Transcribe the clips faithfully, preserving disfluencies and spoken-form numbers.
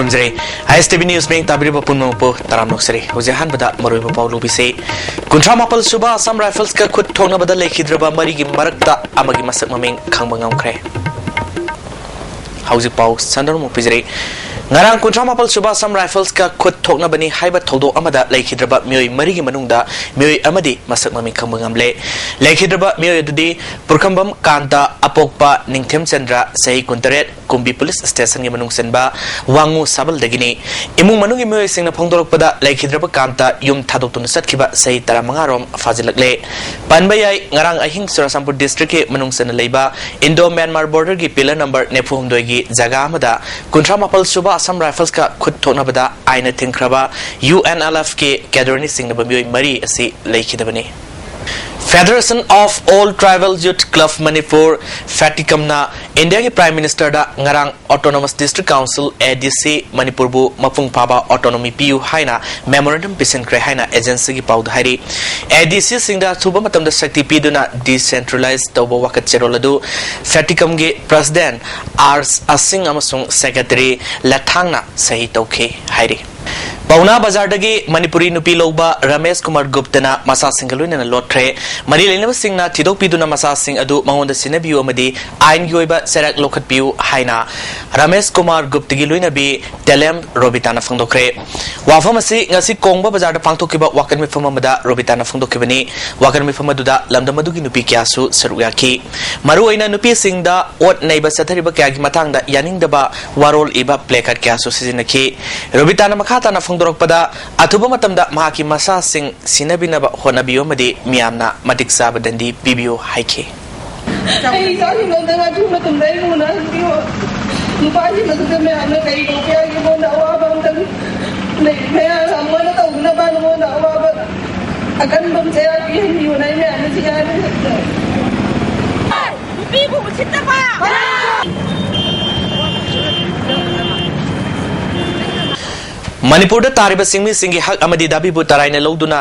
ꯊꯝꯖꯔꯤ꯫ ꯑꯥꯏ ꯑꯦꯁ T V news ꯃꯤꯡ ꯇꯥꯕꯤꯔꯤꯕ ꯄꯨꯝꯅꯃꯛꯄꯨ ꯇꯔꯥꯝꯅ ꯑꯣꯛꯆꯔꯤ꯫ ꯍꯧꯖꯤꯛ ꯑꯍꯥꯟꯕꯗ ꯃꯔꯨꯑꯣꯏꯕ ꯄꯥꯎ ꯂꯧꯕꯤꯁꯤ꯫ ꯀꯨꯟꯊ꯭ꯔꯥ ꯃꯥꯄꯜ ꯁꯨꯕ ꯑꯁꯥꯝ ꯔꯥꯏꯐꯜꯁꯀ ꯈꯨꯠ ꯊꯣꯛꯅꯕꯗ ꯂꯩꯈꯤꯗ꯭ꯔꯕ ꯃꯔꯤꯒꯤ ꯃꯔꯛꯇ ꯑꯃꯒꯤ ꯃꯁꯛ ꯃꯃꯤꯡ ꯈꯪꯕ ꯉꯝꯈ꯭ꯔꯦ꯫ ꯍꯧꯖꯤꯛ ꯄꯥꯎ ꯁꯟꯗꯣꯔꯃꯨꯛ ꯄꯤꯖꯔꯤ꯫ ꯉꯔꯥꯡ ꯀꯨꯟꯊ꯭ꯔꯥ ꯃꯥꯄꯜ ꯁꯨꯕ ꯑꯁꯥꯝ ꯔꯥꯏꯐꯜꯁꯀ ꯈꯨꯠ ꯊꯣꯛꯅꯕꯅꯤ ꯍꯥꯏꯕ ꯊꯧꯗꯣꯛ ꯑꯃꯗ ꯂꯩꯈꯤꯗ꯭ꯔꯕ ꯃꯤꯑꯣꯏ ꯃꯔꯤꯒꯤ ꯃꯅꯨꯡꯗ ꯃꯤꯑꯣꯏ ꯑꯃꯗꯤ ꯃꯁꯛ ꯃꯃꯤꯡ ꯈꯪꯕ ꯉꯝꯂꯦ꯫ ꯂꯩꯈꯤꯗ꯭ꯔꯕ ꯃꯤꯑꯣꯏ ꯑꯗꯨꯗꯤ ꯄꯨꯔꯈꯝꯕꯝ ꯀꯥꯟꯇ, ꯑꯄꯣꯛꯄ ꯅꯤꯡꯊꯦꯝꯆꯟꯗ꯭ꯔ, ꯆꯍꯤ ꯀꯨꯟꯇꯔꯦꯠ, ꯀꯨꯝꯕꯤ ꯄꯨꯂꯤꯁ ꯁ꯭ꯇꯦꯁꯟꯒꯤ ꯃꯅꯨꯡ ꯆꯟꯕ ꯋꯥꯉꯨ ꯁꯥꯕꯜꯗꯒꯤꯅꯤ꯫ ꯏꯃꯨꯡ ꯃꯅꯨꯡꯒꯤ ꯃꯤꯑꯣꯏꯁꯤꯡꯅ ꯐꯣꯡꯗꯣꯔꯛꯄꯗ, ꯂꯩꯈꯤꯗ꯭ꯔꯕ ꯀꯥꯟꯇ ꯌꯨꯝ ꯊꯥꯗꯣꯛꯇꯨꯅ ꯆꯠꯈꯤꯕ ꯆꯍꯤ ꯇꯔꯥꯃꯉꯥ ꯔꯣꯝ ꯐꯥꯖꯤꯜꯂꯛꯂꯦ꯫ ꯄꯟꯕ ꯌꯥꯏ, ꯉꯔꯥꯡ ꯑꯍꯤꯡ ꯆꯨꯔꯥꯆꯥꯟꯄꯨꯔ ꯗꯤꯁꯇ꯭ꯔꯤꯛꯀꯤ ꯃꯅꯨꯡ ꯆꯟꯅ ꯂꯩꯕ ꯏꯟꯗꯣ ꯃ꯭ꯌꯥꯟꯃꯥꯔ ꯕꯣꯔꯗꯔꯒꯤ ꯄꯤꯂꯔ ꯅꯝꯕꯔ ꯅꯤꯐꯨ ꯍꯨꯝꯗꯣꯏꯒꯤ ꯖꯒꯥ ꯑꯃꯗ ꯀꯨꯟꯊ꯭ꯔꯥ ꯃꯥꯄꯜ ꯁꯨꯕ ꯑꯁꯥꯝ ꯔꯥꯏꯐꯜꯁꯀ ꯈꯨꯠ ꯊꯣꯛꯅꯕꯗ ꯑꯥꯏꯟꯅ ꯊꯤꯡꯈ꯭ꯔꯕ ꯌꯨ ꯑꯦꯟ ꯑꯦꯜ ꯑꯦꯐꯀꯤ ꯀꯦꯗꯔꯅ ꯆꯤꯡꯅꯕ ꯃꯤꯑꯣꯏ ꯃꯔꯤ ꯑꯁꯤ ꯂꯩꯈꯤꯗꯕꯅꯤ꯫ Federation of All Tribal Youth Club Manipur, ꯐꯦꯇꯤꯀꯝꯅ ꯏꯟꯗꯤꯌꯥꯒꯤ ꯄ꯭ꯔꯥꯏꯝ ꯃꯤꯅꯤꯁꯇꯔꯗ ꯉꯔꯥꯡ Autonomous District Council, ꯑꯦ ꯗꯤ ꯁꯤ, ꯃꯅꯤꯄꯨꯔꯕꯨ ꯃꯄꯨꯡ ꯐꯥꯕ ꯑꯣꯇꯣꯅꯣꯃꯤ ꯄꯤꯌꯨ ꯍꯥꯏꯅ ꯃꯦꯃꯣꯔꯦꯟꯗꯝ ꯄꯤꯁꯤꯟꯈ꯭ꯔꯦ ꯍꯥꯏꯅ ꯑꯦꯖꯦꯟꯁꯤꯒꯤ ꯄꯥꯎꯗ ꯍꯥꯏꯔꯤ꯫ ꯑꯦ ꯗꯤ ꯁꯤꯁꯤꯡꯗ ꯑꯊꯨꯕ ꯃꯇꯝꯗ ꯁꯛꯇꯤ ꯄꯤꯗꯨꯅ ꯗꯤꯁꯦꯟꯇ꯭ꯔꯦꯂꯥꯏꯖ ꯇꯧꯕ ꯋꯥꯀꯠꯆꯦꯔꯣꯜ ꯑꯗꯨ ꯐꯦꯇꯤꯀꯝꯒꯤ ꯄ꯭ꯔꯁꯤꯗꯦꯟ ꯑꯥꯔ ꯑꯁꯤꯡ ꯑꯃꯁꯨꯡ ꯁꯦꯀ꯭ꯔꯦꯇꯔꯤ ꯂꯦꯊꯥꯡꯅ ꯁꯍꯤ ꯇꯧꯈꯤ ꯍꯥꯏꯔꯤ꯫ ꯄꯥꯎꯅꯥ ꯕꯖꯥꯔꯗꯒꯤ ꯃꯅꯤꯄꯨꯔꯤ ꯅꯨꯄꯤ ꯂꯧꯕ ꯔꯃꯦꯁ ꯀꯨꯃꯥꯔ ꯒꯨꯞꯇꯅ ꯃꯆꯥꯁꯤꯡꯒ ꯂꯣꯏꯅꯅ ꯂꯣꯠꯈ꯭ꯔꯦ꯫ ꯃꯔꯤ ꯂꯩꯅꯕꯁꯤꯡꯅ ꯊꯤꯗꯣꯛꯄꯤꯗꯨꯅ ꯃꯆꯥꯁꯤꯡ ꯑꯗꯨ ꯃꯉꯣꯟꯗ ꯁꯤꯟꯅꯕꯤꯌꯨ ꯑꯃꯗꯤ ꯑꯥꯏꯟꯒꯤ ꯑꯣꯏꯕ ꯆꯩꯔꯥꯛ ꯂꯧꯈꯠꯄꯤꯌꯨ ꯍꯥꯏꯅ ꯔꯃꯦꯁ ꯀꯨꯃꯥꯔ ꯒꯨꯞꯇꯒꯤ ꯂꯣꯏꯅꯕꯤ ꯇꯦꯂꯦꯝ ꯔꯣꯕꯤꯇꯥꯅ ꯐꯣꯡꯗꯣꯛꯈ꯭ꯔꯦ꯫ ꯋꯥꯐꯝ ꯑꯁꯤ ꯉꯁꯤ ꯀꯣꯡꯕ ꯕꯖꯥꯔꯗ ꯄꯥꯡꯊꯣꯛꯈꯤꯕ ꯋꯥꯀꯠ ꯃꯤꯐꯝ ꯑꯃꯗ ꯔꯣꯕꯤꯇꯥꯅ ꯐꯣꯡꯗꯣꯛꯈꯤꯕꯅꯤ꯫ ꯋꯥꯀꯠ ꯃꯤꯐꯝ ꯑꯗꯨꯗ ꯂꯝꯗꯝ ꯑꯗꯨꯒꯤ ꯅꯨꯄꯤ ꯀꯌꯥꯁꯨ ꯁꯔꯨꯛ ꯌꯥꯈꯤ꯫ ꯃꯔꯨꯑꯣꯏꯅ ꯅꯨꯄꯤꯁꯤꯡꯗ ꯑꯣꯠ ꯅꯩꯕ ꯆꯠꯊꯔꯤꯕ ꯀꯌꯥꯒꯤ ꯃꯇꯥꯡꯗ ꯌꯥꯅꯤꯡꯗꯕ ꯋꯥꯔꯣꯜ ꯏꯕ ꯄ꯭ꯂꯦꯀꯥꯔꯗ ꯀꯌꯥꯁꯨ ꯁꯤꯖꯤꯟꯅꯈꯤ꯫ ꯔꯣꯕꯤꯇꯥꯅ ꯃꯈꯥ ꯇꯥꯅ ꯐꯣꯡꯗꯣꯔꯛꯄꯗ, ꯑꯊꯨꯕ ꯃꯇꯝꯗ ꯃꯍꯥꯛꯀꯤ ꯃꯆꯥꯁꯤꯡ ꯁꯤꯟꯅꯕꯤꯅꯕ ꯍꯣꯠꯅꯕꯤꯌꯨ ꯑꯃꯗꯤ ꯃꯤꯌꯥꯝꯅ ꯃꯇꯤꯛ ꯆꯥꯕ ꯗꯟꯗꯤ ꯄꯤꯕꯤꯌꯨ ꯍꯥꯏꯈꯤ꯫ ꯑꯩ ꯏꯆꯥꯁꯤꯡꯗꯣ ꯑꯝꯇꯪ ꯑꯊꯨꯕ ꯃꯇꯝꯗ ꯑꯩ ꯎꯅꯍꯟꯕꯤꯌꯨ꯫ ꯅꯨꯄꯥꯁꯤꯡ ꯑꯗꯨꯗ ꯃꯌꯥꯝꯅ ꯀꯔꯤ ꯇꯧꯕ ꯌꯥꯒꯦ? ꯃꯉꯣꯟꯗ ꯑꯋꯥꯕ ꯑꯝꯇꯪ ꯂꯩ-, ꯃꯌꯥꯝ ꯑꯃꯅ ꯇꯧꯗꯅꯕ ꯅꯉꯣꯟꯗ ꯑꯋꯥꯕ ꯑꯀꯟꯕ ꯑꯃ ꯆꯩꯔꯥꯛ ꯄꯤꯍꯟꯕꯤꯌꯨꯅ ꯑꯩ ꯃꯌꯥꯝꯅ ꯁꯤ ꯍꯥꯏꯔꯤ꯫ ꯅꯨꯄꯤꯕꯨ ꯎꯁꯤꯠꯇꯕ! ꯃꯅꯤꯄꯨꯔꯗ ꯇꯥꯔꯤꯕ ꯆꯤꯡꯃꯤꯁꯤꯡꯒꯤ ꯍꯛ ꯑꯃꯗꯤ ꯗꯥꯕꯤꯕꯨ ꯇꯔꯥꯏꯅ ꯂꯧꯗꯨꯅ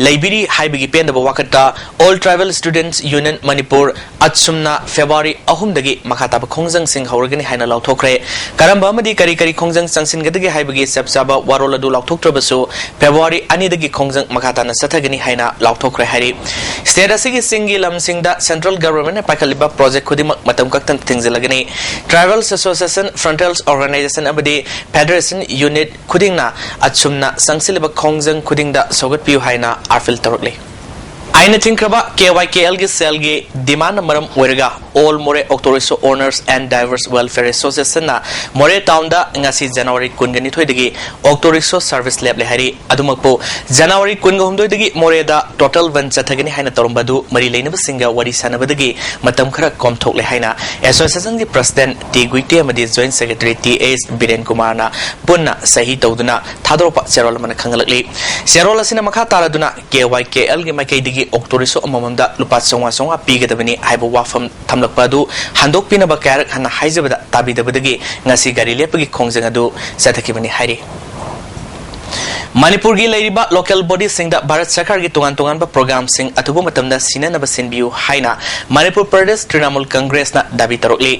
ꯂꯩꯕꯤꯔꯤ ꯍꯥꯏꯕꯒꯤ ꯄꯦꯟꯗꯕ ꯋꯥꯀꯠꯇ All Tribal Students Union Manipur, ꯑꯠꯁꯨꯝꯅ February ꯑꯍꯨꯝꯗꯒꯤ ꯃꯈꯥ ꯇꯥꯕ ꯈꯣꯡꯖꯪꯁꯤꯡ ꯍꯧꯔꯒꯅꯤ ꯍꯥꯏꯅ ꯂꯥꯎꯊꯣꯛꯈ꯭ꯔꯦ꯫ ꯀꯔꯝꯕ ꯑꯃꯗꯤ ꯀꯔꯤ ꯀꯔꯤ ꯈꯣꯡꯖꯪ ꯆꯪꯁꯤꯟꯒꯗꯒꯦ ꯍꯥꯏꯕꯒꯤ ꯆꯞ ꯆꯥꯕ ꯋꯥꯔꯣꯜ ꯑꯗꯨ ꯂꯥꯎꯊꯣꯛꯇ꯭ꯔꯕꯁꯨ, February ꯑꯅꯤꯗꯒꯤ ꯈꯣꯡꯖꯪ ꯃꯈꯥ ꯇꯥꯅ ꯆꯠꯊꯒꯅꯤ ꯍꯥꯏꯅ ꯂꯥꯎꯊꯣꯛꯈ꯭ꯔꯦ ꯍꯥꯏꯔꯤ꯫ State ꯑꯁꯤꯒꯤ ꯆꯤꯡꯒꯤ ꯂꯝꯁꯤꯡꯗ Central Government ꯅ ꯄꯥꯏꯈꯠꯂꯤꯕ project ꯈꯨꯗꯤꯡꯃꯛ ꯃꯇꯝ ꯀꯛꯇꯅ ꯊꯤꯡꯖꯤꯜꯂꯒꯅꯤ꯫ Tribals Association, Frontiers Organization ꯑꯃꯗꯤ Federation Unit ꯈꯨꯗꯤꯡꯅ ꯑꯆꯨꯝꯅ ꯆꯪꯁꯤꯜꯂꯤꯕ ꯈꯣꯡꯖꯪ ꯈꯨꯗꯤꯡꯗ ꯁꯧꯒꯠꯄꯤꯌꯨ ꯍꯥꯏꯅ appeal ꯇꯧꯔꯛꯂꯤ꯫ ꯑꯥꯏꯟꯅ ꯊꯤꯡꯈ꯭ꯔꯕ K Y K L ꯒꯤ cell ꯒꯤ demand ꯅ ꯃꯔꯝ ꯑꯣꯏꯔꯒ All Moreh Auto Rickshaw Owners and Drivers Welfare Association ꯅ ꯃꯣꯔꯦ town ꯗ ꯉꯁꯤ January ꯀꯨꯟꯒ ꯅꯤꯊꯣꯏꯗꯒꯤ auto rickshaw service ꯂꯦꯞꯂꯦ ꯍꯥꯏꯔꯤ꯫ ꯑꯗꯨꯃꯛꯄꯨ January ꯀꯨꯟꯒ ꯍꯨꯝꯗꯣꯏꯗꯒꯤ ꯃꯣꯔꯦꯗ total bandh ꯆꯠꯊꯒꯅꯤ ꯍꯥꯏꯅ ꯇꯧꯔꯝꯕ ꯑꯗꯨ ꯃꯔꯤ ꯂꯩꯅꯕꯁꯤꯡꯒ ꯋꯥꯔꯤ ꯁꯥꯟꯅꯕꯗꯒꯤ ꯃꯇꯝ ꯈꯔ ꯀꯣꯝꯊꯣꯛꯂꯦ ꯍꯥꯏꯅ association ꯒꯤ president ꯇꯤ ꯒꯨꯏꯇꯦ ꯑꯃꯗꯤ joint secretary ꯇꯤ ꯑꯦꯁ ꯕꯤꯔꯦꯟ ꯀꯨꯃꯥꯔꯅ ꯄꯨꯟꯅ ꯁꯍꯤ ꯇꯧꯗꯨꯅ ꯊꯥꯗꯣꯔꯛꯄ ꯆꯦꯔꯣꯜ ꯑꯃꯅ ꯈꯪꯍꯜꯂꯛꯂꯤ꯫ ꯆꯦꯔꯣꯜ ꯑꯁꯤꯅ ꯃꯈꯥ ꯇꯥꯔꯗꯨꯅ K Y K L ꯒꯤ ꯃꯥꯏꯀꯩꯗꯒꯤ auto rickshaw ꯑꯃꯃꯝꯗ ꯂꯨꯄꯥ ꯆꯥꯝꯃꯉꯥ ꯆꯥꯝꯃꯉꯥ ꯄꯤꯒꯗꯕꯅꯤ ꯍꯥꯏꯕ ꯋꯥꯐꯝ ꯊꯝꯂꯛꯄ ꯑꯗꯨ ꯍꯟꯗꯣꯛꯄꯤꯅꯕ ꯀꯌꯥꯔꯛ ꯍꯟꯅ ꯍꯥꯏꯖꯕꯗ ꯇꯥꯕꯤꯗꯕꯗꯒꯤ ꯉꯁꯤ ꯒꯥꯔꯤ ꯂꯦꯞꯄꯒꯤ ꯈꯣꯡꯖꯪ ꯑꯗꯨ ꯆꯠꯊꯈꯤꯕꯅꯤ ꯍꯥꯏꯔꯤ꯫ ꯃꯅꯤꯄꯨꯔꯒꯤ ꯂꯩꯔꯤꯕ local body ꯁꯤꯡꯗ ꯚꯥꯔꯠ ꯁꯔꯀꯥꯔꯒꯤ ꯇꯣꯉꯥꯟ ꯇꯣꯉꯥꯟꯕ program ꯁꯤꯡ ꯑꯊꯨꯕ ꯃꯇꯝꯗ ꯁꯤꯟꯅꯅꯕ ꯁꯤꯟꯕꯤꯌꯨ ꯍꯥꯏꯅ ꯃꯅꯤꯄꯨꯔ ꯄ꯭ꯔꯗꯦꯁ ꯇ꯭ꯔꯤꯅꯥꯃꯨꯜ ꯀꯪꯒ꯭ꯔꯦꯁꯅ ꯗꯥꯕꯤ ꯇꯧꯔꯛꯂꯤ꯫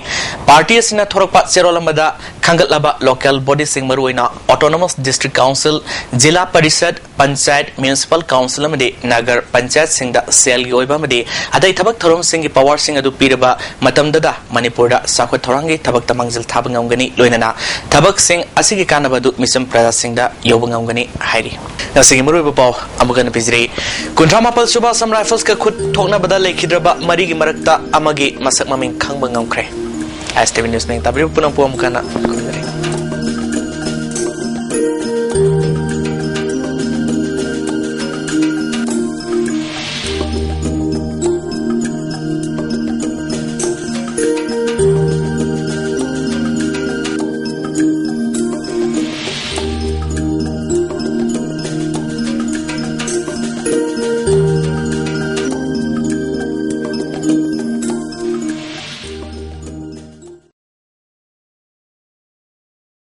Party ꯑꯁꯤꯅ ꯊꯣꯔꯛꯄ ꯆꯦꯔꯣꯜ ꯑꯃꯗ ꯈꯟꯒꯠꯂꯕ local body ꯁꯤꯡ, ꯃꯔꯨꯑꯣꯏꯅ Autonomous District Council, ꯖꯤꯂꯥ ꯄꯔꯤꯁꯗ, ꯄꯟꯆꯥꯌꯠ, municipal council ꯑꯃꯗꯤ ꯅꯒꯔ ꯄꯟꯆꯥꯌꯠꯁꯤꯡꯗ cell ꯒꯤ ꯑꯣꯏꯕ ꯑꯃꯗꯤ ꯑꯇꯩ ꯊꯕꯛ ꯊꯧꯔꯝꯁꯤꯡꯒꯤ power ꯁꯤꯡ ꯑꯗꯨ ꯄꯤꯔꯕ ꯃꯇꯝꯗꯗ ꯃꯅꯤꯄꯨꯔꯗ ꯆꯥꯎꯈꯠ ꯊꯧꯔꯥꯡꯒꯤ ꯊꯕꯛꯇ ꯃꯥꯡꯖꯤꯜ ꯊꯥꯕ ꯉꯝꯒꯅꯤ, ꯂꯣꯏꯅꯅ ꯊꯕꯛꯁꯤꯡ ꯑꯁꯤꯒꯤ ꯀꯥꯟꯅꯕ ꯑꯗꯨ ꯃꯤꯆꯝ ꯄ꯭ꯔꯖꯥꯁꯤꯡꯗ ꯌꯧꯕ ꯉꯝꯒꯅꯤ ꯍꯥꯏꯔꯤ꯫ ꯉꯁꯤꯒꯤ ꯃꯔꯨꯑꯣꯏꯕ ꯄꯥꯎ ꯑꯃꯨꯛ ꯍꯟꯅ ꯄꯤꯖꯔꯤ꯫ ꯀꯨꯟꯊ꯭ꯔꯥ ꯃꯥꯄꯜ ꯁꯨꯕ Assam Rifles ꯀ ꯈꯨꯠ ꯊꯣꯛꯅꯕꯗ ꯂꯩꯈꯤꯗ꯭ꯔꯕ ꯃꯔꯤꯒꯤ ꯃꯔꯛꯇ ꯑꯃꯒꯤ ꯃꯁꯛ ꯃꯃꯤꯡ ꯈꯪꯕ ꯉꯝꯈ꯭ꯔꯦ꯫ S T V News ꯃꯤꯡ ꯇꯥꯕꯤꯔꯤꯕ ꯄꯨꯝꯅꯃꯛꯄꯨ ꯑꯃꯨꯛ ꯍꯟꯅ ꯈꯨꯔꯨꯝꯖꯔꯤ꯫